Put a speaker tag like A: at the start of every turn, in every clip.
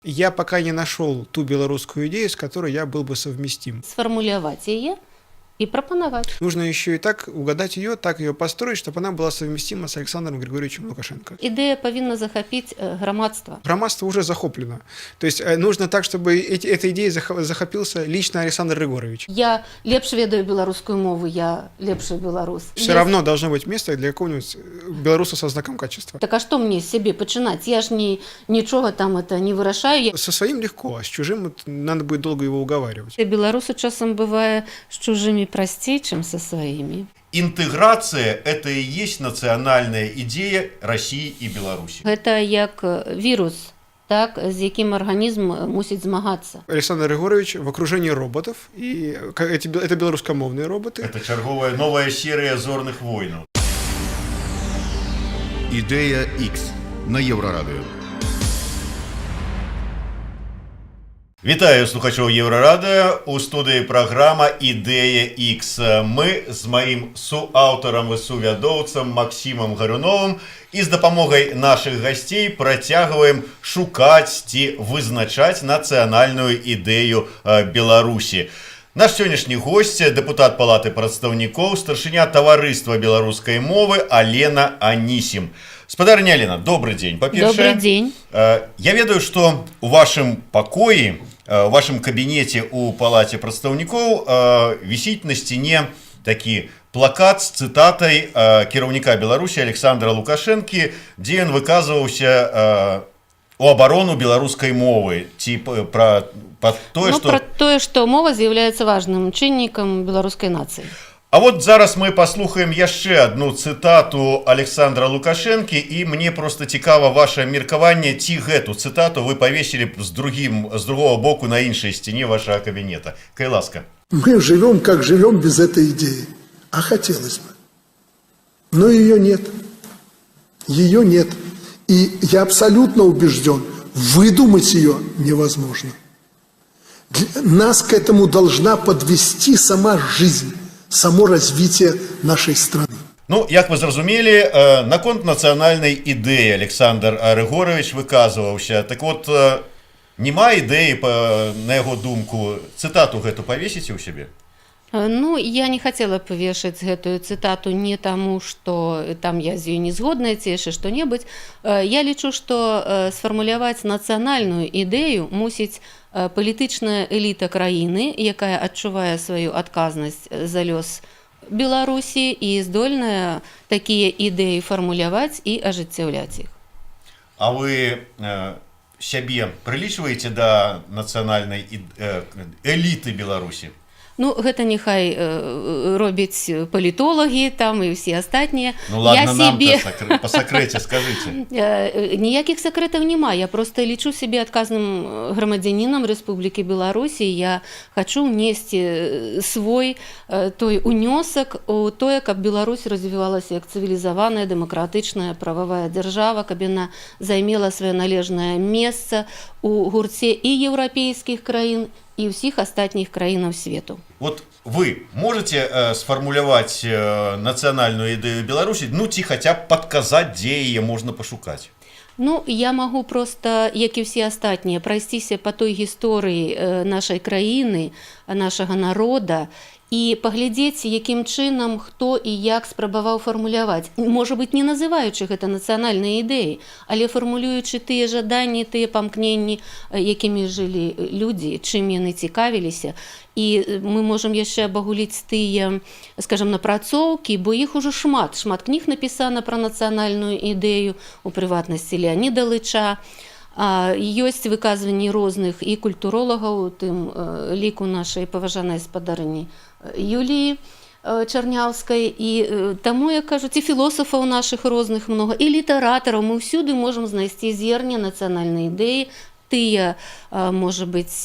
A: Я пока не нашел ту белорусскую идею, с которой я был бы совместим.
B: Сфармуляваць яе і прапанаваць.
A: Нужно еще и так угадать ее, так ее построить, чтобы она была совместима с Александром Григорьевичем Лукашенко.
B: Ідэя павінна захапіць грамадства.
A: Грамадства уже захоплена. То есть нужно так, чтобы этой идеей захопился лично Александр Григорьевич.
B: Я лепш ведаю беларускую мову, я лепшы беларус.
A: Все равно должно быть место для какого-нибудь белоруса со знаком качества.
B: Так а што мне з сябе пачынаць? Я ж не нічога там это не вырашаю.
A: Со своим легко, а с чужим вот надо будет долго его уговаривать.
B: Беларусу часам бывае з чужымі прасцей, чым са сваімі.
C: Интеграция – это и есть национальная идея России и Беларуси.
B: Гэта як вірус, так, з якім арганізм мусіць змагацца.
A: Александр Григорьевич в окружении роботов, и это белорусскомовные роботы.
C: Это чарговая новая серия «Зорных войнов».
D: Ідэя X на Еўрарадыё.
C: Вітаю слухачоў Еўрарадыё. У студыі праграма «Ідэя X». Мы з маім суаўтарам і сувядоўцам Максімам Гаруновым і з дапамогай нашых гасцей працягваем шукаць ці вызначаць нацыянальную ідэю Беларусі. Наш сённяшні госць — дэпутат Палаты прадстаўнікоў, старшыня Таварыства беларускай мовы Алена Анісім. Спадарыня Алена, добрый дзень. Па-першае,
B: Добрый дзень.
C: Я ведаю, што у вашым пакоі, у вашым кабінеце у Палаце прадстаўнікоў вісіць на сцяне такі плакат з цытатай кіраўніка Беларусі Александра Лукашэнкі, дзе ён выказваўся у абарону беларускай мовы ці пра тое,
B: Ну,
C: што
B: пра тое, што мова з'яўляецца важным чыннікам беларускай нацыі.
C: А вот зараз мы паслухаем яшчэ одну цытату Александра Лукашэнкі, і мне просто цікава ваше меркаванне, ці гэту цытату вы павесілі б з другого боку на іншай сцяне вашага кабінета. Кай ласка.
E: Мы живем, как живем, без этой идеи. А хотелось бы. Но ее нет. Ее нет. И я абсолютно убежден, выдумать ее невозможно. Нас к этому должна подвести сама жизнь, само развитие нашей страны.
C: Ну, як вы зразумелі, наконт нацыянальнай ідэі Александр Рыгоравіч выказваўся. Так вот, няма ідэі, на яго думку, цытату гэту павесіце ў сябе?
B: Ну, я не хацела б вешаць гэтую цытату не таму, што там я з ёй не згодная ці яшчэ што-небудзь. Я лічу, што сфармуляваць нацыянальную ідэю мусіць палітычная эліта краіны, якая адчувае сваю адказнасць за лёс Беларусі і здольная такія ідэі фармуляваць і ажыццяўляць іх.
C: А вы сябе прылічваеце да нацыянальнай эліты Беларусі?
B: Ну, гэта няхай робяць палітолагі там і ўсе астатнія.
C: Ну ладно,
B: Я
C: нам
B: себе
C: па сакрэце скажыце.
B: Ніякіх сакрэтаў няма. Я просто лічу сябе адказным грамадзянінам Рэспублікі Беларусь. І я хачу ўнесці свой той унёсак у тое, каб Беларусь развівалася як цывілізаваная, дэмакратычная, прававая дзяржава, каб яна займела сваё належнае месца у гурце і еўрапейскіх краін, і ўсіх астатніх краінаў свету.
C: Вот вы можете сфармуляваць нацыянальную ідэю Беларусі, ну ці хаця б падказаць, дзе яе можна пашукаць?
B: Ну, я магу просто, як і ўсе астатнія, прайсціся па той гісторыі нашай краіны, нашага народа і паглядзець, якім чынам хто і як спрабаваў фармуляваць. Можа быць, не называючы гэта нацыянальнай ідэяй, але фармулюючы тыя жаданні, тыя памкненні, якімі жылі людзі, чым яны цікавіліся. І мы можам яшчэ абагуліць тыя, скажем, напрацоўкі, бо іх ужо шмат. Шмат кніг напісана пра нацыянальную ідэю, у прыватнасці Леаніда Лыча. Ёсць выказванні розных і культуролагаў, у тым ліку нашай паважанай спадарыні Юліі Чарняўскай. І таму, як кажуць, і філосафаў нашых розных многа, і літаратараў. Мы ўсюды можам знайсці зерне нацыянальнай ідэі, тыя, можа быць,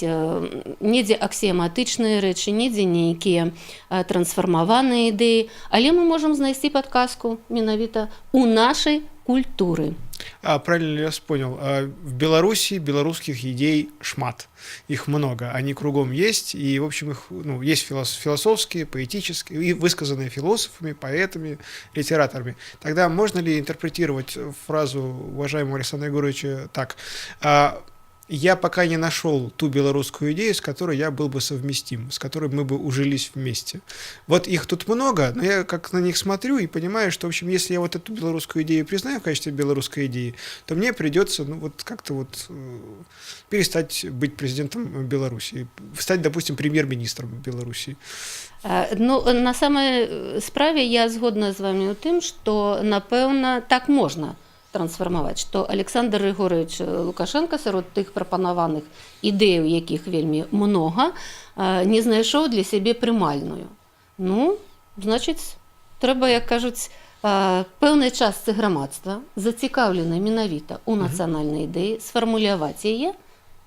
B: недзе аксіяматычныя рэчы, недзе нейкія трансфармаваныя ідэі, але мы можам знайсці падказку менавіта у нашай культуры.
A: А правильно ли я понял? В Беларуси белорусских идей шмат. Их много. Они кругом есть. И, в общем, их, ну, есть философские, поэтические, и высказанные философами, поэтами, литераторами. Тогда можно ли интерпретировать фразу уважаемого Александра Егоровича так? Я пока не нашел ту белорусскую идею, с которой я был бы совместим, с которой мы бы ужились вместе. Вот их тут много, но я как на них смотрю и понимаю, что, в общем, если я вот эту белорусскую идею признаю в качестве белорусской идеи, то мне придется, ну, вот как-то вот перестать быть президентом Беларуси, стать, допустим, премьер-министром Беларуси.
B: Ну, на самай справе я згодна з вами ў тым, што, напэўна, так можна трансфармаваць, што Аляксандр Рыгоравіч Лукашэнка сярод тых прапанаваных ідэяў, якіх вельмі многа, не знайшоў для сябе прымальную. Ну, значыць, трэба, як кажуць, пэўнай частцы грамадства, зацікаўленай менавіта ў нацыянальнай ідэі, сфармуляваць яе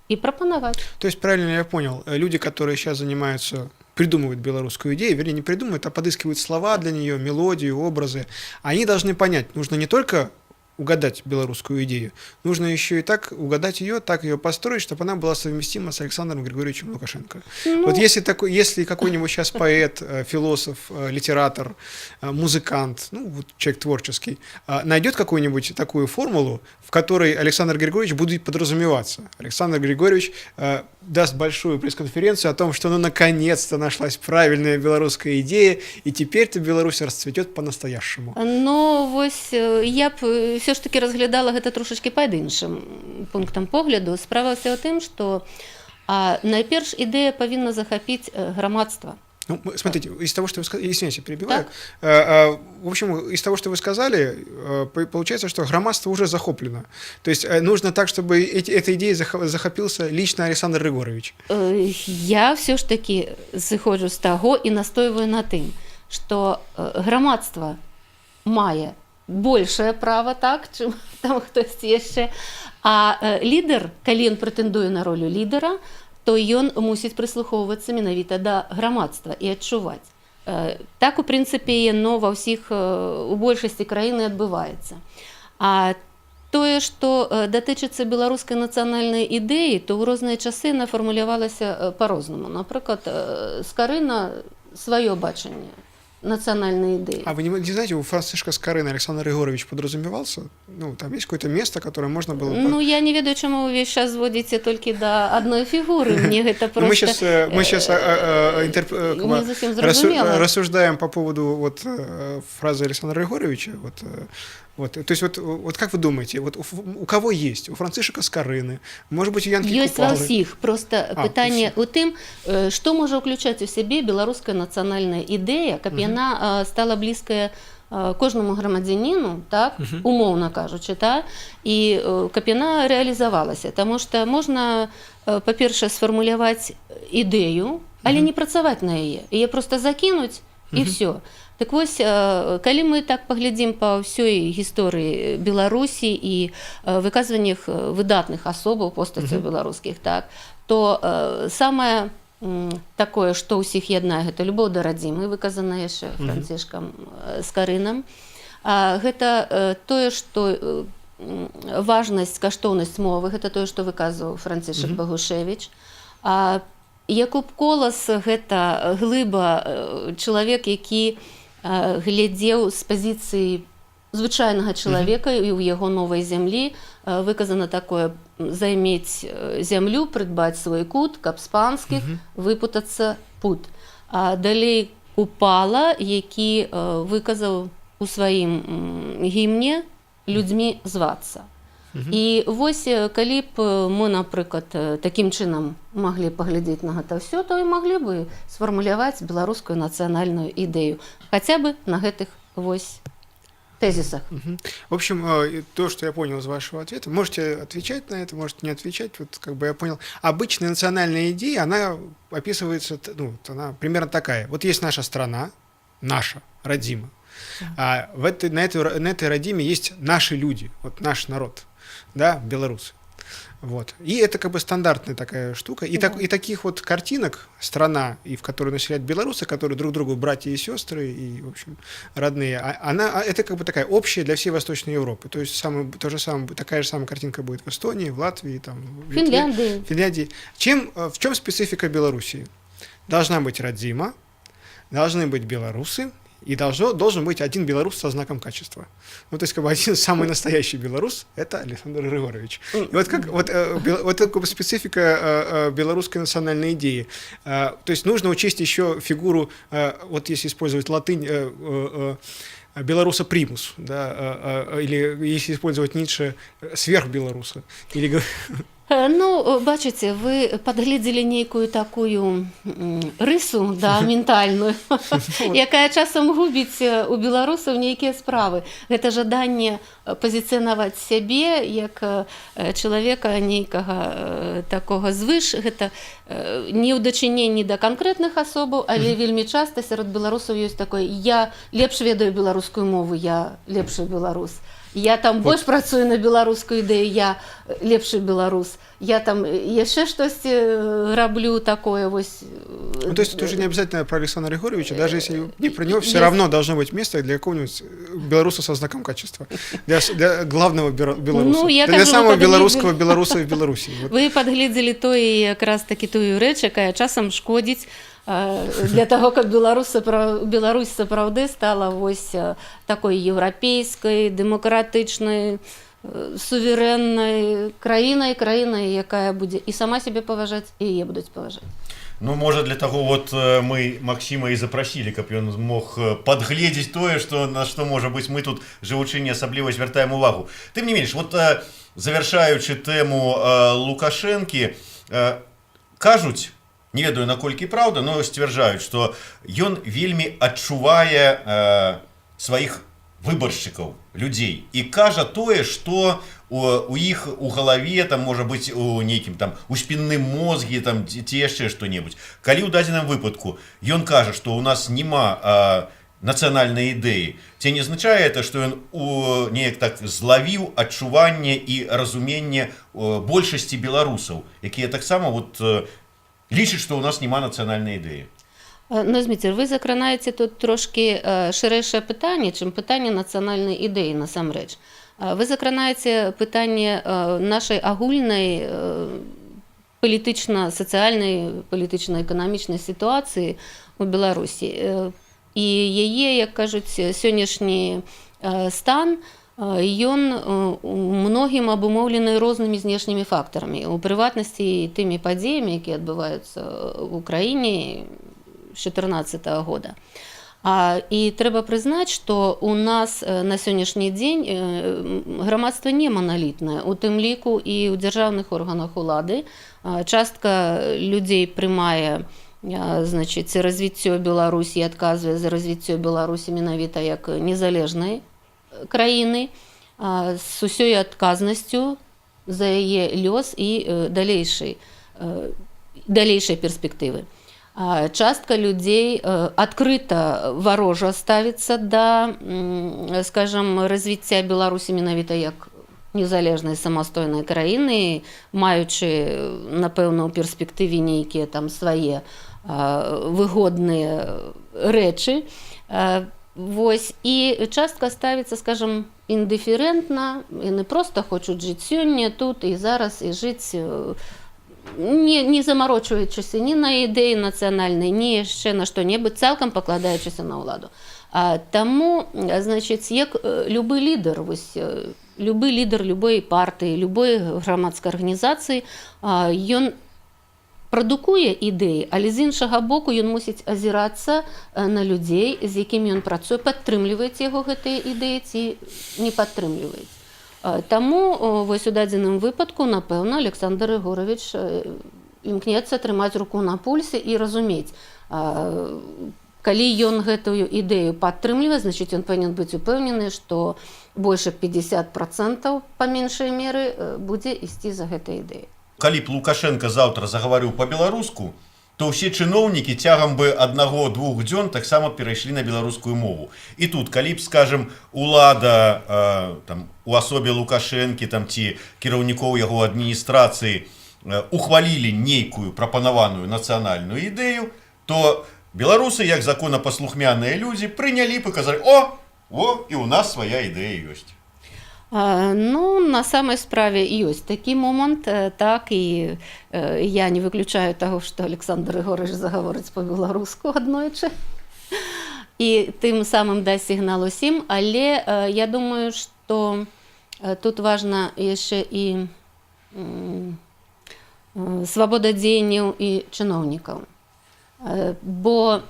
B: і прапанаваць.
A: То есть, правильно я понял, люди, которые сейчас занимаются, придумывают белорусскую идею, вернее, не придумывают, а подыскивают слова для нее, мелодию, образы, они должны понять, нужно не только угадать белорусскую идею, нужно еще и так угадать ее, так ее построить, чтобы она была совместима с Александром Григорьевичем Лукашенко.
B: Ну,
A: Вот если какой-нибудь сейчас поэт, философ, литератор, музыкант, ну, вот человек творческий, найдет какую-нибудь такую формулу, в которой Александр Григорьевич будет подразумеваться. Александр Григорьевич даст большую пресс-конференцию о том, что ну наконец-то нашлась правильная белорусская идея, и теперь-то Беларусь расцветет по-настоящему.
B: Ну вось я б ўсё ж такі разглядала гэта трошачкі пад іншым пунктам погляду. Справа ўся ў тым, што найперш ідэя павінна захапіць грамадства.
A: Ну, смотрите, из того, что вы сказали, извиняюсь, я перебиваю.
B: Так.
A: В общем, из того, что вы сказали, получается, что грамадства уже захоплено. То есть нужно так, чтобы этой идеей захопился лично Александр Григорьевич.
B: Я ўсё ж такі сыходжу з таго і настойваю на тым, што грамадства мае большае права, так, чым там хтосьці яшчэ. А лідар, калі ён прэтэндуе на ролю лідара, то ён мусіць прыслухоўвацца менавіта да грамадства і адчуваць. Так, у прынцыпе, яно ва ўсіх, у большасці краіны адбываецца. А тое, што датычыцца беларускай нацыянальнай ідэі, то ў розныя часы яна фармулявалася па-рознаму. Напрыклад, Скарына сваё бачанне нацыянальнай ідэі.
A: А вы не знаете, у Францишка Скорына Александр Григорьевич подразумевался? Ну, там есть какое-то место, которое можно было бы.
B: Ну, я не ведаю, чаму вы ўвесь час зводзіце толькі да адной фігуры. Мне гэта
A: Ну, мы
B: просто
A: сейчас, мы сейчас
B: не зусім зразумела.
A: рассуждаем по поводу вот фразы Александра Григорьевича. Вот, то есть вот как вы думаете, вот у кого есть? У Францишека Скорыны, может быть, у Янки
B: Ёсць ва
A: Купалы?
B: ўсіх. Просто
A: А,
B: пытанне ў тым, што можа ўключаць у сябе беларуская нацыянальная ідэя, каб яна стала блізкая кожнаму грамадзяніну, так, умоўна кажучы, та, і каб яна рэалізавалася. Таму што можна, па-першае, сфармуляваць ідэю, але не працаваць на яе. Яе просто закінуць і всё. Так вось, калі мы так паглядзім па ўсёй гісторыі Беларусі і выказваннях выдатных асобаў, постацяў беларускіх, так, то самае такое, што ўсіх яднае, гэта любоў да радзімы, выказаная яшчэ Францішкам Скарынам. Гэта тое, што важнасць, каштоўнасць мовы, гэта тое, што выказваў Францішак Багушэвіч. Якуб Колас — гэта глыба, чалавек, які глядзеў з пазіцыі звычайнага чалавека, і ў яго «Новай зямлі» выказана такое: займець зямлю, прыдбаць свой кут, каб з панскіх выпутацца пут. А далей Купала, які выказаў у сваім гімне «Людзьмі звацца». І вось калі б мы, напрыклад, такім чынам маглі паглядзець на гэта ўсё, то і маглі бы сфармуляваць беларускую нацыянальную ідэю хаця бы на гэтых вось тэзісах.
A: Мгм. В общем, то, что я понял из вашего ответа, можете отвечать на это, можете не отвечать. Вот как бы я понял, обычная национальная идея, она описывается, ну, вот она примерно такая. Вот есть наша страна, наша, родима. А на этой родиме есть наши люди, вот наш народ, да, белорусы. Вот. И это как бы стандартная такая штука. И, так, и таких вот картинок страна, и в которой населяют белорусы, которые друг другу братья и сестры, и, в общем, родные, это как бы такая общая для всей Восточной Европы. То есть то же самое, такая же самая картинка будет в Эстонии, в Латвии, там, в Литве,
B: Фінляндыі.
A: Финляндии. В чем специфика Белоруссии? Должна быть родима, должны быть белорусы, И должен быть один белорус со знаком качества. Ну, то есть, как бы один самый настоящий белорус – это Александр Григорович. И вот как вот, вот такая специфика белорусской национальной идеи. То есть нужно учесть еще фигуру, вот если использовать латынь, белоруса примус, да, или если использовать Ницше, сверхбелоруса. Или
B: Ну, бачыце, вы падгледзелі нейкую такую рысу, да, ментальную, якая часам губіць у беларусаў нейкія справы. Гэта жаданне пазіцыянаваць сябе як чалавека нейкага такога звыш. Гэта не ў дачыненні да канкрэтных асобаў, але вельмі часта сярод беларусаў ёсць такое: я лепш ведаю беларускую мову, я лепшы беларус. Я там больш працую на беларускую ідэю, я лепшы беларус. Я там яшчэ штосьці раблю такое вось.
A: Ну, то есть это уже не обязательно про Александра Григорьевича, даже если не про него, все равно должно быть место для какого-нибудь белоруса со знаком качества. Для главного белоруса.
B: Ну, я
A: для
B: кажу,
A: самого
B: вы
A: белорусского белоруса в Беларуси. Вот.
B: Вы падгледзелі той якраз такі тую рэч, якая часам шкодзіць для таго, каб Беларусь сапраўды стала вось такой еўрапейскай, дэмакратычнай, суверэннай краінай, краінай, якая будзе і сама сябе паважаць, і яе будуць паважаць.
C: Ну, можа, для таго вот мы Максіма і запрасілі, каб ён мог падгледзець тое, што на што, можа быць, мы тут, жывучы, не асабліва звяртаем увагу. Тым не менш, вот завяршаючы тэму Лукашэнкі, кажуць, не ведаю, наколькі праўда, но сцвярджаюць, што ён вельмі адчувае сваіх выбаршчыкаў, людзей, і кажа тое, што у іх у галаве там, можа быць, у нейкім там у спінным мозге там ці яшчэ што-небудзь. Калі ў дадзеным выпадку ён кажа, што у нас няма нацыянальнай ідэі, ці не азначае это, што ён неяк так злавіў адчуванне і разуменне большасці беларусаў, якія таксама вот лічаць, што ў нас няма нацыянальнай ідэі?
B: Ну, Зміцер, вы закранаеце тут трошкі шырэйшае пытанне, чым пытанне нацыянальнай ідэі насамрэч. Вы закранаеце пытанне нашай агульнай палітычна-сацыяльнай, палітычна-эканамічнай сітуацыі ў Беларусі. І яе, як кажуць, сённяшні стан, ён у многім абумоўлены рознымі знешнімі фактарамі, у прыватнасці і тымі падзеямі, якія адбываюцца ў краіне з 14 года. І трэба прызнаць, што у нас на сённяшні дзень грамадства не маналітнае, у тым ліку і ў дзяржаўных органах улады. Частка людзей прымае, значыць, развіццё Беларусі, адказвае за развіццё Беларусі менавіта як незалежнай краіны з усёй адказнасцю за яе лёс і далейшай перспектывы. Частка людзей адкрыта варожа ставіцца да, скажам, развіцця Беларусі менавіта як незалежнай самастойнай краіны, маючы, напэўна, у перспектыве нейкія там свае выгодныя рэчы. Вось і частка ставіцца, скажам, індыферэнтна, яны проста хочуць жыць сёння, тут і зараз, і жыць, не замарочваючыся ні на ідэі нацыянальнай, ні яшчэ на што-небудзь, цалкам пакладаючыся на ўладу. Таму, значыць, як любы лідар, вось, любы лідар любой партыі, любой грамадскай арганізацыі, ён прадукуе ідэі, але з іншага боку ён мусіць азірацца на людзей, з якімі ён працуе, падтрымліваюць яго гэтыя ідэі ці не падтрымліваюць. Таму вось у дадзеным выпадку, напэўна, Александр Рыгоравіч імкнецца трымаць руку на пульсе і разумець, калі ён гэтую ідэю падтрымлівае, значыць, ён павінен быць упэўнены, што больш як 50% па меншай меры будзе ісці за гэтай ідэяй.
C: Калі б Лукашэнка заўтра загаварыў па-беларуску, то ўсе чыноўнікі цягам бы аднаго-двух дзён таксама перайшлі на беларускую мову. І тут, калі б, скажем, улада там, у асобе Лукашэнкі там, ці кіраўнікоў яго адміністрацыі ухвалілі нейкую прапанаваную нацыянальную ідэю, то беларусы, як законапаслухмяныя людзі, прынялі б і казалі: «О, о, і ў нас свая ідэя ёсць».
B: Ну, на самай справе ёсць такі момант, так, і я не выключаю таго, што Александр Рыгоравіч загаворыць па-беларуску аднойчы. І тым самым дасць сігнал усім, але я думаю, што тут важна яшчэ і свабода дзеянняў і чыноўнікаў. Бо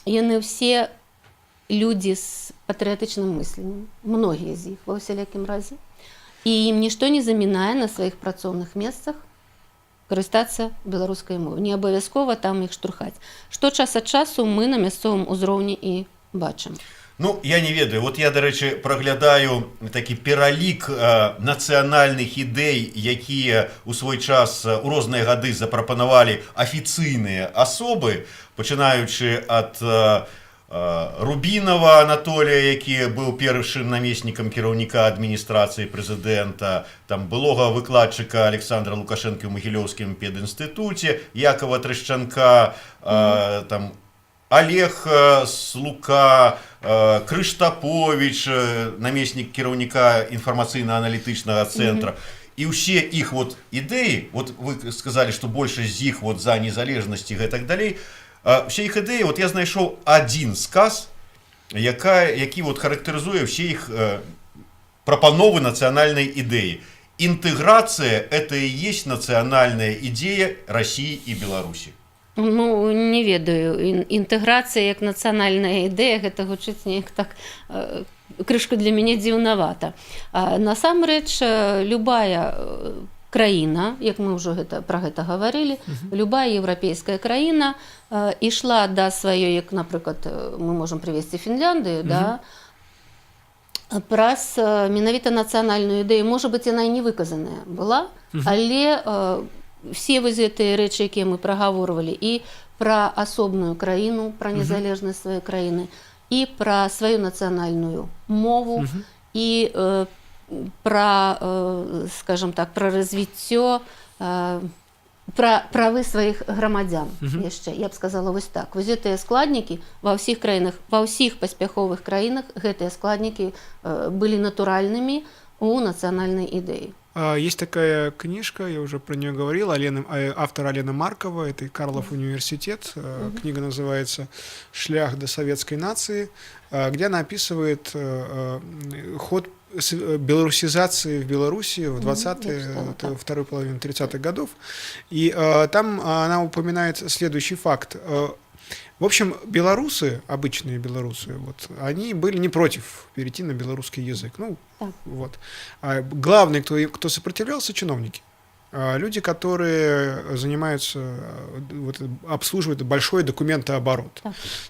B: яны ўсе людзі з патрыятычным мысленнем, многія з іх ва ўсялякім разе. І ім нішто не замінае на сваіх працоўных месцах карыстацца беларускай мовай. Не абавязкова там іх штурхаць. Што час ад часу мы на мясцовым узроўні і бачым.
C: Ну, я не ведаю. Вот я, дарэчы, праглядаю такі пералік нацыянальных ідэй, якія ў свой час у розныя гады запрапанавалі афіцыйныя асобы, пачынаючы ад Рубінова Анатолія, які быў першым намеснікам кіраўніка адміністрацыі прэзідэнта, там былога выкладчыка Александра Лукашэнкі ў Магілёўскім педінстытуце, Якова Трашчанка, там Олег Слука, Крыштапович, намеснік кіраўніка інфармацыйна-аналітычнага цэнтра. І ўсе іх вот ідэі, вот вы сказалі, што большасць з іх вот за незалежнасць і гэтак далей, все іх ідэі, вот я знайшоў адзін сказ, які вот характарызуе ўсе іх прапановы нацыянальнай ідэі. Интеграция – это и есть национальная идея России и Беларуси.
B: Ну, не ведаю, інтэграцыя як нацыянальная ідэя, гэта гучыць неяк так крышку для мяне дзіўнавата. Насамрэч любая краіна, як мы ўжо пра гэта гаварылі, любая еўрапейская краіна ішла да сваёй, як, напрыклад, мы можам прывесці Фінляндыю, да, праз менавіта нацыянальную ідэю. Можа быць, яна і не выказаная была, але все вось гэтыя рэчы, якія мы прагаворвалі, і пра асобную краіну, пра незалежнасць сваёй краіны, і пра сваю нацыянальную мову, і пра, скажем так, пра развіццё, пра правы сваіх грамадзян яшчэ, я б сказала вось так. Вось гэтыя складнікі ва ўсіх краінах, ва ўсіх паспяховых краінах гэтыя складнікі былі натуральнымі у нацыянальнай ідэі.
A: Есть такая книжка, я уже про нее говорил, Алена, автор Алена Маркова, это Карлов университет. Книга называется «Шлях до советской нации», где она описывает ход белорусизации в Беларуси в 20-е,
B: Я читала, так.
A: второй половине 30-х годов. И там она упоминает следующий факт. В общем, белорусы, обычные белорусы, вот, они были не против перейти на белорусский язык. Ну, вот. А главный, кто сопротивлялся, чиновники. Люди, которые занимаются, вот, обслуживают большой документооборот.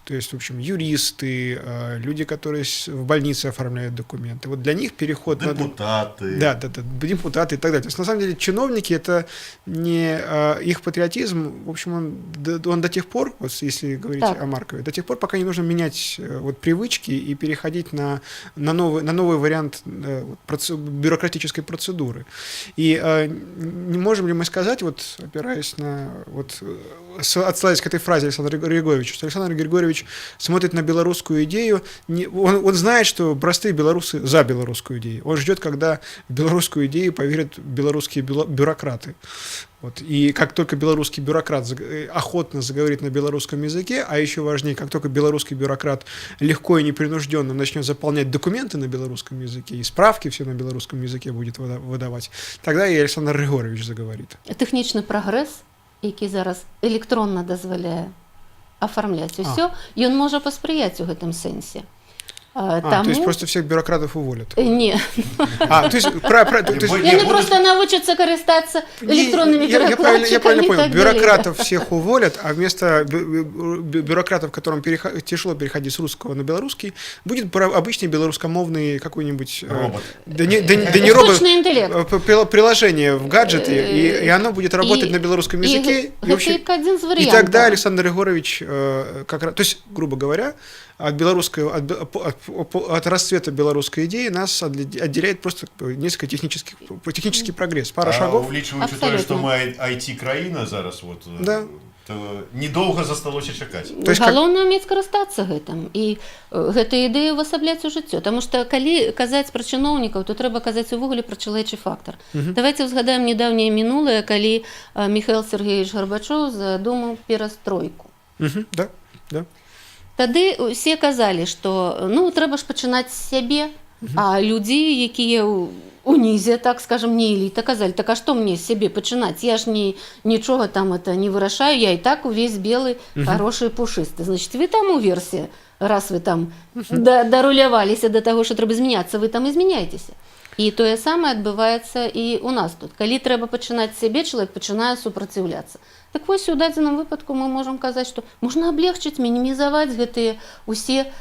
A: То есть, в общем, юристы, люди, которые в больнице оформляют документы. Вот для них переход на
C: Депутаты.
A: Да, депутаты и так далее. То есть, на самом деле, чиновники — это не их патриотизм, в общем, он до тех пор, вот если говорить о Маркове, до тех пор, пока не нужно менять вот привычки и переходить на новый вариант вот бюрократической процедуры. И не можем ли мы сказать, вот опираясь на, вот, отсылаясь к этой фразе Александра Григорьевича, что Александр Григорьевич смотрит на белорусскую идею, не, он знает, что простые белорусы за белорусскую идею. Он ждет, когда в белорусскую идею поверят белорусские бюрократы. Вот. И как только белорусский бюрократ охотно заговорит на белорусском языке, а еще важнее, как только белорусский бюрократ легко и непринужденно начнет заполнять документы на белорусском языке и справки все на белорусском языке будет выдавать, тогда и Александр Григорьевич заговорит.
B: Тэхнічны прагрэс, які зараз электронна дазваляе афармляць усё, ён можа паспрыяць у гэтым сэнсе.
A: То есть просто всех бюрократов уволят?
B: Не.
A: А, то есть, то есть
C: Не
B: Яны
C: будут-
B: просто навучацца карыстацца
A: Не,
B: электроннымі
A: я правильно
B: перакладчыкамі і
A: понял.
B: так далей.
A: Бюрократов всех уволят, а вместо бюрократов, которым тяжело переходить с русского на белорусский, будет обычный белорусскомовный какой-нибудь
C: Робот.
A: Да не робот.
B: Штучны інтэлект.
A: Приложение в гаджете, и оно будет работать на белорусском языке.
B: І гэта як адзін з
A: И
B: варыянтаў.
A: тогда Александр Егорович, как раз, то есть, грубо говоря, от белорусской, от, бе- от, от расцвета белорусской идеи нас отделяет просто несколько технический прогресс, пара
C: А
A: шагов.
C: улічваючы тое, што
B: Абсолютно.
C: мы IT-краіна зараз, вот, то недоўга засталося чакаць.
A: То есть как-
B: Галоўнае умець карыстацца гэтым і гэтую ідэю увасабляць у жыццё. Таму што калі казаць пра чыноўнікаў, то трэба казаць увогуле пра чалавечы фактар. Давайте узгадаем недаўняе мінулае, калі Михаил Сергеевич Гарбачоў задумаў перастройку.
A: Да.
B: Тады усе казалі, што, ну, трэба ж пачынаць з сябе, а людзі, якія унізе, так скажем, не эліта, казалі: «Так а што мне з сябе пачынаць? Я ж не нічога там это не вырашаю, я і так увесь белы, хороший, пушисты». Значит, вы там уверсе, раз вы там даруляваліся до таго, што трэба змяняцца, вы там і змяняйцеся. І тое самае адбываецца і у нас тут. Калі трэба пачынаць з сябе, чалавек пачынае супраціўляцца. Так вось, у дадзеным выпадку мы можам казаць, што можна аблегчыць, мінімізаваць гэтыя усе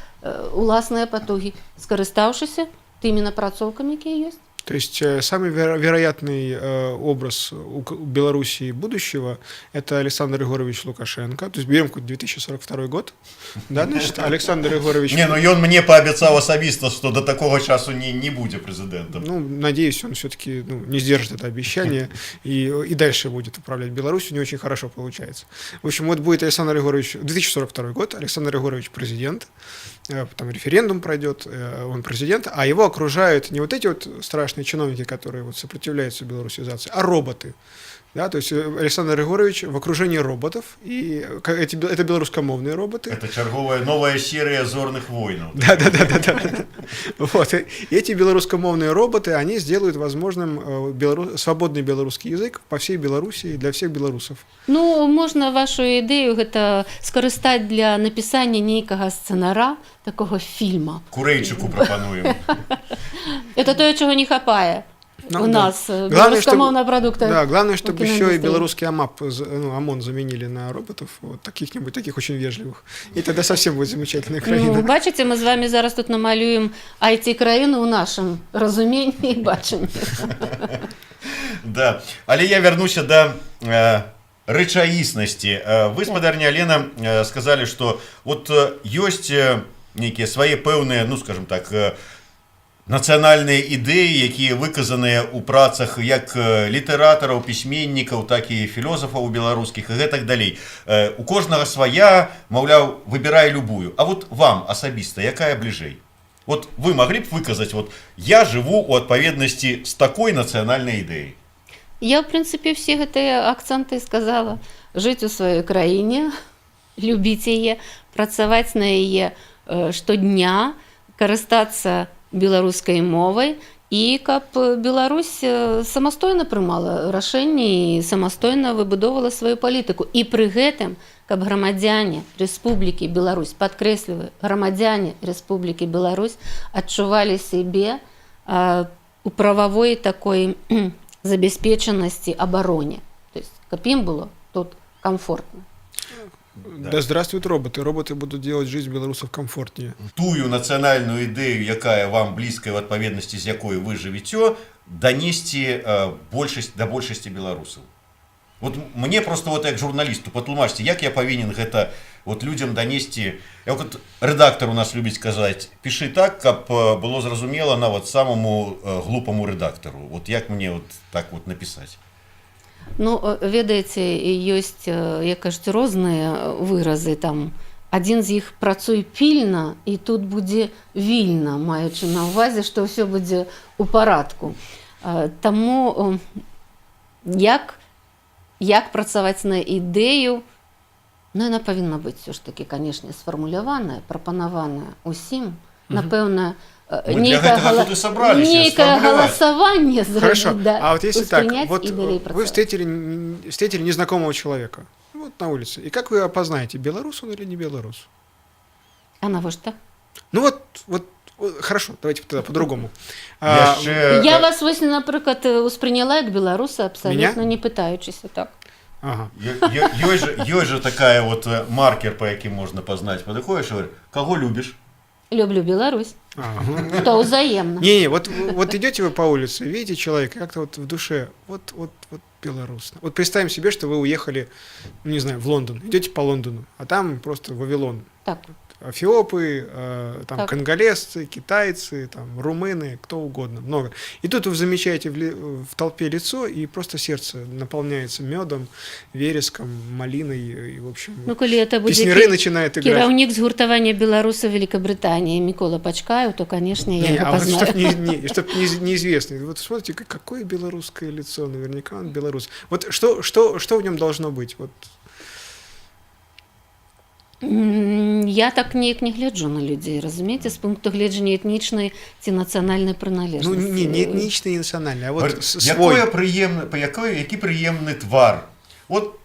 B: уласныя патугі, скарыстаўшыся тымі напрацоўкамі, якія ёсць.
A: То есть самый вероятный образ у Белоруссии будущего — это Александр Егорович Лукашенко. То есть берем какой-то 2042 год, да, значит, Александр Егорович.
C: Не, ну ён мне паабяцаў асабіста, што до такога часу не будзе прэзідэнтам.
A: Ну, надеюсь, он все-таки, ну, не сдержит это обещание и дальше будет управлять Беларусью, не очень хорошо получается. В общем, вот будет Александр Егорович, 2042 год, Александр Егорович президент, там референдум пройдет, он президент, а его окружают не вот эти вот страшные чиновники, которые вот сопротивляются белорусизации, а роботы. Да, то есть Александр Егорович в окружении роботов, и это белорусскомовные роботы.
C: Это чарговая новая серыя «Зорных войнаў».
A: Да. Вот. И эти белорусскомовные роботы, они сделают возможным свободный белорусский язык по всей Белоруссии для всех белорусов.
B: Ну, можна вашу ідэю гэта скарыстаць для напісання нейкага сцэнара такога фільма.
C: Курэйчыку прапануем.
B: Это тое, чаго не хапае
A: Ну,
B: у
A: да.
B: нас
A: Главное,
B: беларускамоўнага прадукта.
A: Да, главное, чтобы еще и
B: киноиндустрии.
A: Белорусский АМАП, ну, ОМОН заменили на роботов, вот таких-нибудь, таких очень вежливых. И тогда совсем будет замечательная краіна.
B: Ну, бачыце, мы з вами зараз тут намалюем айці краіну ў нашым разуменні і бачанні.
C: Да. Але я вярнуся да рэчаіснасці. Вы, спадарня Алена, сказалі, што вот ёсць нейкія свае пэўныя, ну, скажем так, нацыянальныя ідэі, якія выказаныя ў працах як літаратараў, пісьменнікаў, так і філосафаў беларускіх і гэтак далей. У кожнага свая, маўляў, выбірай любую. А вот вам асабіста якая бліжэй? Вот вы маглі б выказаць: вот я жыву у адпаведнасці з такой нацыянальнай ідэяй?
B: Я, в прынцыпе, все гэтыя акцэнты сказала: жыць у сваёй краіне, любіць яе, працаваць на яе штодня, карыстацца беларускай мовай і каб Беларусь самастойна прымала рашэнні і самастойна выбудоўвала сваю палітыку, і пры гэтым каб грамадзяне Рэспублікі Беларусь, падкрэсліваю, грамадзяне Рэспублікі Беларусь адчувалі сябе у прававой такой забяспечанасці, абароне, то есть каб ім было тут комфортно.
A: Да здравствуют роботы. Роботы будут делать жизнь белорусов комфортнее.
C: Тую нацыянальную ідэю, якая вам блізкая, у адпаведнасці з якой вы жывіце, данесці большасць да большасці беларусаў. Вот мне просто вот як журналісту патлумачце, як я павінен гэта вот людзям данесці. Як вот рэдактор у нас любіць казаць: «Пішы так, каб было зразумела нават самому глупаму рэдактару». Вот як мне вот так вот напісаць?
B: Ну, ведаеце, ёсць, як кажуць, розныя выразы там. Адзін з іх: «Працуй пільна, і тут будзе вільна», маючы на ўвазе, што ўсё будзе ў парадку. Таму як працаваць на ідэю, ну, яна павінна быць ўсё ж такі, канешне, сфармуляваная, прапанаваная усім. Напэўна,
C: Мы для гэтага тут і сабраліся,
B: нейкае
C: сфармуляваць.
B: галасаванне зрабіць,
A: Хорошо.
B: да,
A: А вот если так,
B: успрыняць
A: вот
B: і далей
A: вы
B: працаваць.
A: встретили незнакомого человека вот на улице, и как вы опознаете, белорус он или не белорус?
B: А навошта?
A: Ну вот, хорошо, давайте тогда по-другому. А,
C: Яшчэ
B: Я вас вось, напрыклад, успрыняла як беларуса, абсалютна
A: Меня?
B: не пытаючыся, так.
A: Ага.
C: Ёсць же такая вот маркер, по якім можна пазнаць. Падыходзіш і говоришь: «Каго любіш?»
B: Люблю Беларусь.
A: Ага.
B: То ўзаемна.
A: Не-не, вот идете вы по улице, видите человека, как-то вот в душе, вот белорус. Вот представим себе, что вы уехали, ну, не знаю, в Лондон, идете по Лондону, а там просто Вавилон.
B: Так.
A: Эфиопы, там конголезцы, китайцы, там румыны, кто угодно, много. И тут вы замечаете в толпе лицо, и просто сердце наполняется медом, вереском, малиной, и, в общем,
B: Ну, калі это будзе
A: песняры начинают играть.
B: кіраўнік згуртавання беларусаў Великабрытаніі Мікола Пачкаеў, то, канешне, я
A: Не,
B: яго
A: а вот
B: пазнаю.
A: чтоб не, чтоб неизвестный. Вот смотрите, какое белорусское лицо, наверняка он белорус. Вот что в нем должно быть? Вот.
B: Я так неяк не гляджу на людзей, разумееце, з пункту гледжання этнічнай ці нацыянальнай
A: Ну,
B: прыналежнасці.
A: не этничный, не национальный, а вот
C: Говорит,
A: свой.
C: Якое прыемны, па якое, які прыемны твар. Вот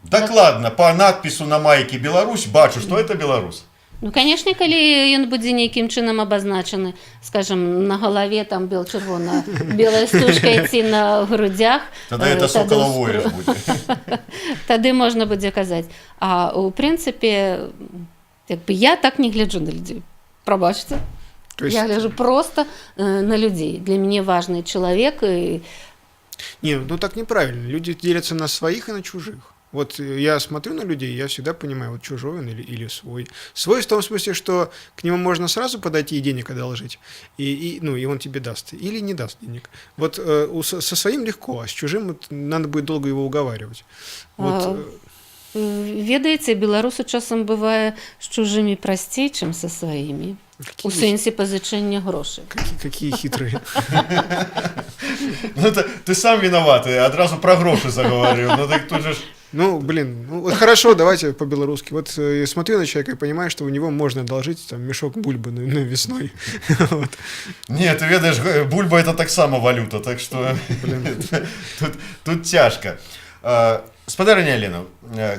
C: дакладна по надпісу на майке «Беларусь» бачу, что это беларус.
B: Ну, конечно, калі ён будзе нейкім чынам абазначаны, скажем, на галаве там бел-чырвона белая стужка ці на грудзях.
C: Тогда это
B: тады
C: Сокола Вояж будзе.
B: Тады можна будзе казаць. А у прынцыпе, як бы, я так не гляджу на людзей. Прабачце.
A: То есть,
B: Я гляжу просто на людзей. Для мяне важны чалавек і
A: Не, ну так неправильно. Люди делятся на своих и на чужих. Вот я смотрю на людей, я всегда понимаю, вот чужой он или свой. Свой в том смысле, что к нему можно сразу подойти и денег одолжить, ну, и он тебе даст, или не даст денег. Вот со своим легко, а с чужим вот надо будет долго его уговаривать. Вот,
B: А, ведаеце, беларусу часам бывае з чужымі прасцей, чым са сваімі. У сэнсе пазычэння грошай.
A: Какие хитрые.
C: Ну, это ты сам виноват, адразу про грошы заговорил. Ну так тут же ж.
A: Ну, блин, ну вот хорошо, давайте по-белорусски. Вот я смотрю на человека и понимаю, что у него можно одолжить там мешок бульбы на весной. Вот.
C: Не, ты ведаеш, бульба — это таксама валюта, так что тут цяжка. Спадарыня Алена,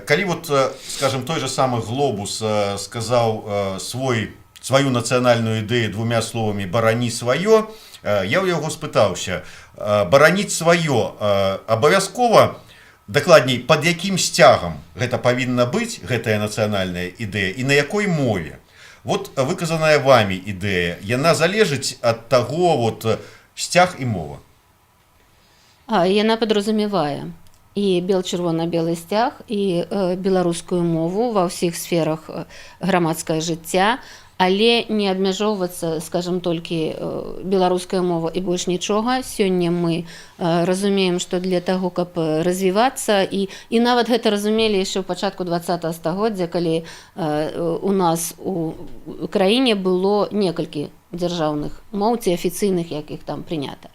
C: калі вот, скажем, той же самы «Глобус» сказаў сваю нацыянальную ідэю двумя словамі: «Барані сваё», я ў яго спытаўся: бараніць сваё абавязкова, дакладней, пад якім сцягам гэта павінна быць, гэтая нацыянальная ідэя, і на якой мове? Вот выказаная вамі ідэя, яна залежыць ад таго, вот, сцяг і мова?
B: Яна падразумевае і бел-чырвона-белы сцяг, і беларускую мову ва ўсіх сферах грамадскага жыцця, але не абмяжоўвацца, скажем, толькі беларуская мова і больш нічога. Сёння мы разумеем, што для таго, каб развівацца, і нават гэта разумелі яшчэ ў пачатку 20 стагоддзя, калі у нас у краіне было некалькі дзяржаўных моў ці афіцыйных, як іх там прынята.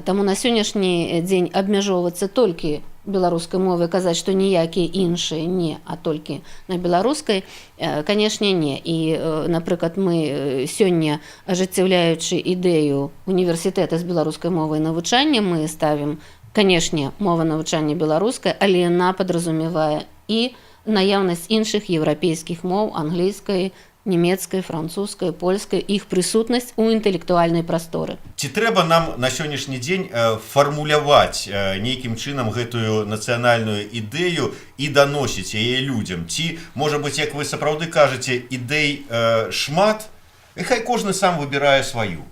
B: Таму на сённяшні дзень абмяжоўвацца толькі беларускай мовай, казаць, што ніякія іншыя не, а толькі на беларускай, канешне, не. І, напрыклад, мы сёння, ажыццяўляючы ідэю універсітэта з беларускай мовай навучання, мы ставім, канешне, мова навучання беларуская, але яна падразумевае і наяўнасць іншых еўрапейскіх моў: англійскай, нямецкай, французскай, польскай, іх прысутнасць у інтэлектуальнай прасторы.
C: Ці трэба нам на сённяшні дзень фармуляваць нейкім чынам гэтую нацыянальную ідэю і даносіць яе людзям? Ці, можа быць, як вы сапраўды кажаце, ідэй шмат, і хай кожны сам выбірае сваю?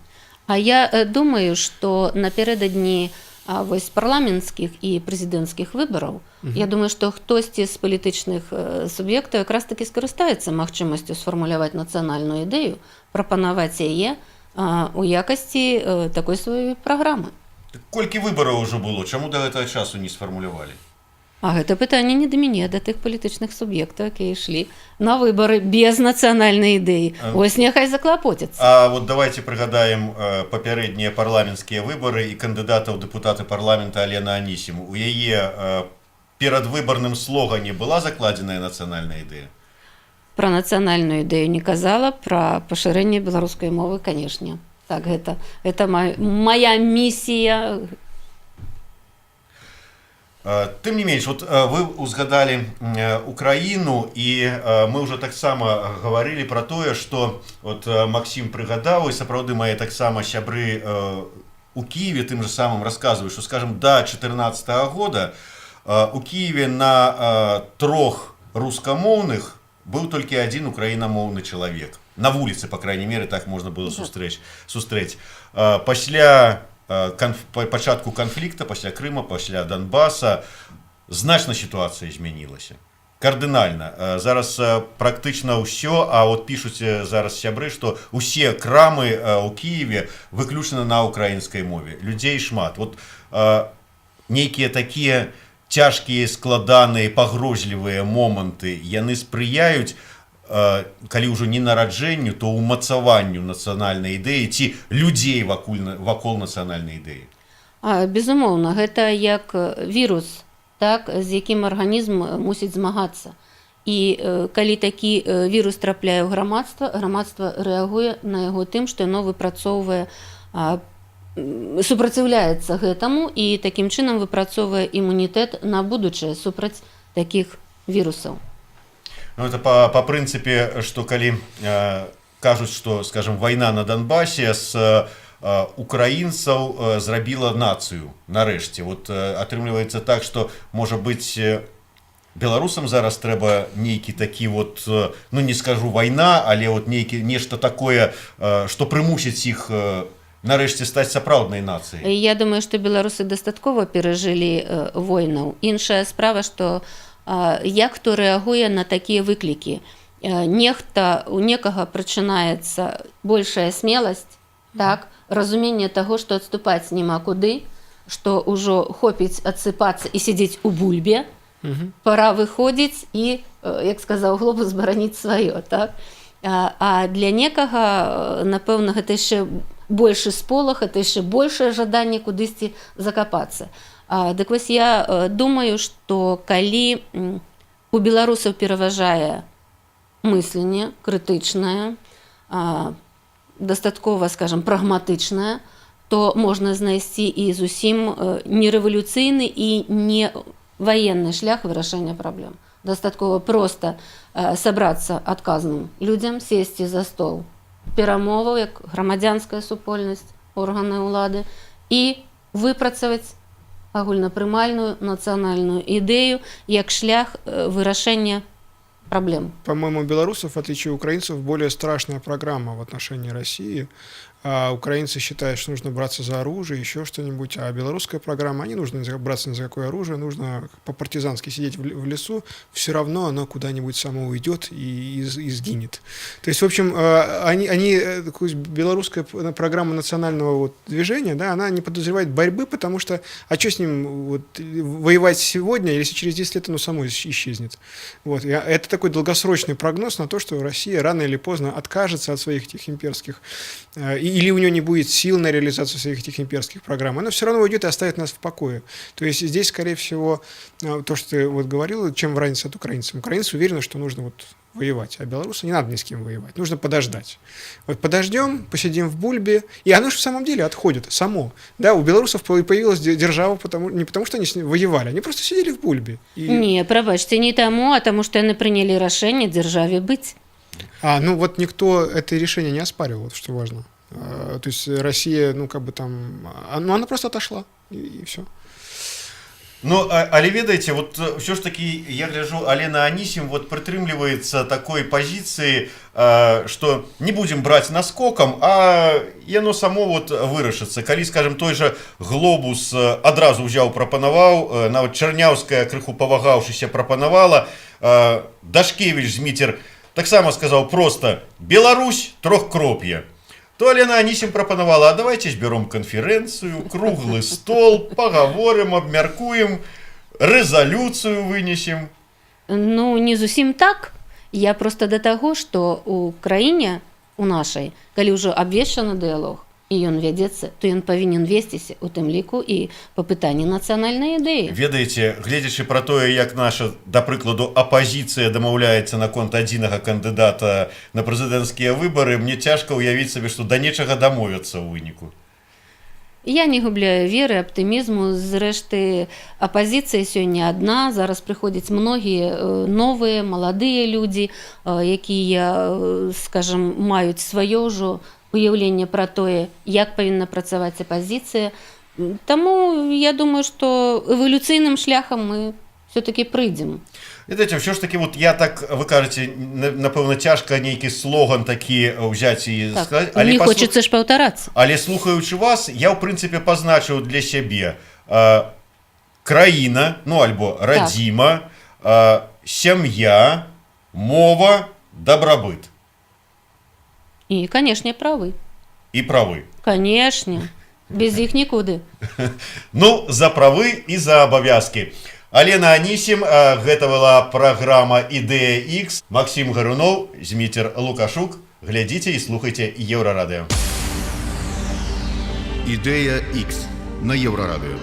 B: А я думаю, што напярэдадні вось парламенцкіх і прэзідэнцкіх выбараў, я думаю, што хтосьці з палітычных суб'ектаў якраз такі скарыстаецца магчымасцю сфармуляваць нацыянальную ідэю, прапанаваць яе у якасці такой сваёй праграмы.
C: Так колькі выбараў ужо было, чаму да гэтага часу не сфармулявалі?
B: А гэта пытанне не да мяне, а да тых палітычных суб'ектаў, якія ішлі на выбары без нацыянальнай ідэі. Вось няхай заклапоцяцца.
C: А вот давайте прыгадаем папярэднія парламенцкія выбары і кандыдата ў дэпутаты парламента Алена Анісім. У яе перадвыбарным слогане была закладзеная нацыянальная ідэя?
B: Пра нацыянальную ідэю не казала, пра пашырэнне беларускай мовы, канешне. Так, гэта моя місія.
C: Тым не менш, вот вы узгадалі Украіну, і мы ўжо таксама гаварылі пра тое, што вот Максім прыгадаў, і сапраўды мае таксама сябры у Кіеве тым же самым расказваюць, што, скажем, да 14 -го года у Кіеве на трох рускамоўных быў толькі адзін украінамоўны чалавек. На вуліцы, по крайней мере, так можна было сустрэць. Пасля пачатку канфлікта, пасля Крыма, пасля Донбаса значна сітуацыя змянілася. Кардынальна. Зараз практычна ўсё, а от пішуць зараз сябры, што усе крамы ў Кіеве выключна на украінскай мове. Людзей шмат. Вот нейкія такія цяжкія, складаныя, пагрозлівыя моманты, яны спрыяюць, калі ўжо не нараджэнню, то ўмацаванню нацыянальнай ідэі ці людзей вакол нацыянальнай ідэі?
B: Безумоўна, гэта як вірус, так, з якім арганізм мусіць змагацца. І калі такі вірус трапляе ў грамадства, грамадства рэагуе на яго тым, што яно выпрацоўвае, супраціўляецца гэтаму і такім чынам выпрацоўвае імунітэт на будучае супраць такіх вірусаў.
C: Ну, это по прынцыпе, что калі кажуць, что, скажем, вайна на Донбасе с украінцаў зрабіла нацыю нарэшце. Вот атрымліваецца так, что, можа быть, беларусам зараз трэба нейкі такі вот, ну, не скажу вайна, але вот нейкі нешта такое, что прымусіць іх нарэшце стаць сапраўднай нацыяй.
B: Я думаю, што беларусы дастаткова перажылі войнаў. Іншая справа, што як хто рэагуе на такія выклікі. Нехта, у некага прачынаецца большая смеласць, так, разуменне таго, што адступаць няма куды, што ўжо хопіць адсыпацца і сядзець у бульбе, пора выходзіць і, як сказаў Глобус, бараніць сваё, так? А для некага, напэўна, гэта яшчэ большы сполах, это яшчэ большае жаданне кудысьці закапацца. Дык вось, я думаю, што калі у беларусаў пераважае мысленне крытычнае, дастаткова, скажем, прагматычнае, то можна знайсці і зусім не рэвалюцыйны і не ваенны шлях вырашэння праблем. Дастаткова проста сабрацца адказным людзям, сесці за стол перамоваў як грамадзянская супольнасць, органы ўлады і выпрацаваць агульнапрымальную нацыянальную ідэю як шлях вырашэння праблем.
A: По-моему, у белорусов, в отличие от украинцев, более страшная программа в отношении России. А украинцы считают, что нужно браться за оружие, еще что-нибудь, а белорусская программа, не нужно браться ни за какое оружие, нужно по-партизански сидеть в лесу, все равно оно куда-нибудь само уйдет и сгинет. То есть, в общем, они, такую белорусская программа национального вот движения, да, она не подразумевает борьбы, потому что, а что с ним вот воевать сегодня, если через 10 лет оно само исчезнет? Вот. И это такой долгосрочный прогноз на то, что Россия рано или поздно откажется от своих этих имперских, или у нее не будет сил на реализацию своих этих имперских программ, она все равно уйдет и оставит нас в покое. То есть здесь, скорее всего, то, что ты вот говорил, чем разница от украинцев. Украинцы уверены, что нужно вот воевать, а белорусы — не надо ни с кем воевать, нужно подождать. Вот подождем, посидим в бульбе, и оно же в самом деле отходит само. Да, у белорусов появилась держава не потому, что они с ним воевали, они просто сидели в бульбе. И
B: Не, прабачце, не таму, а таму, што яны прынялі рашэнне дзяржаве быць.
A: А, ну вот никто это решение не оспаривал, вот что важно. То есть Россия, ну как бы там, ну она просто отошла, и все.
C: Ну, але ведаеце, вот ўсё ж таки я гляжу, Алена Анісім вот прытрымліваецца такой пазіцыі, что не будем браць наскокам, а яно само вот вырашыцца. Калі, скажем, той же Глобус адразу ўзяў, прапанаваў, нават Чарняўская, крыху павагаўшыся, прапанавала, Дашкевич Зміцер таксама сказаў просто: «Беларусь, трохкроп'е». То Алена Анісім прапанавала: а давайте збяром канферэнцыю, круглы стол, пагаворым, абмяркуем, рэзалюцыю вынесем.
B: Ну, не зусім так. Я просто да таго, што у краіне у нашай, калі ўжо абвешчаны дыялог і ён вядзецца, то ён павінен весціся у тым ліку і па пытанні нацыянальнай ідэі.
C: Ведаеце, гледзячы пра тое, як наша, да прыкладу, апазіцыя дамаўляецца наконт адзінага кандыдата на прэзідэнцкія выбары, мне цяжка ўявіць сабе, што да нечага дамовяцца ў выніку.
B: Я не губляю веры, аптымізму. Зрэшты, апазіцыя сёння адна. Зараз прыходзяць многія новыя, маладыя людзі, якія, скажем, маюць сваё ўжо уяўленне пра тое, як павінна працаваць апазіцыя. Таму я думаю, што эвалюцыйным шляхам мы все-таки прыйдзем.
C: Ведаеце, ўсё ж таки вот я так, вы кажаце, напэўна, цяжка нейкі слоган такі ўзяць і
B: Так.
C: сказаць,
B: Не хочацца ж паўтарацца.
C: Але слухаючы вас, я ў прынцыпе пазначыў для сябе: краіна, ну альбо радзіма, сям'я, мова, дабрабыт.
B: І, канешне, правы.
C: І правы.
B: Канешне, без іх нікуды.
C: Ну, за правы і за абавязкі. Алена Анісім, гэта была праграма «Ідэя X». Максім Гаруноў, Зміцер Лукашук. Глядзіце і слухайце Еўрарадыё.
D: Ідэя X на Еўрарадыё.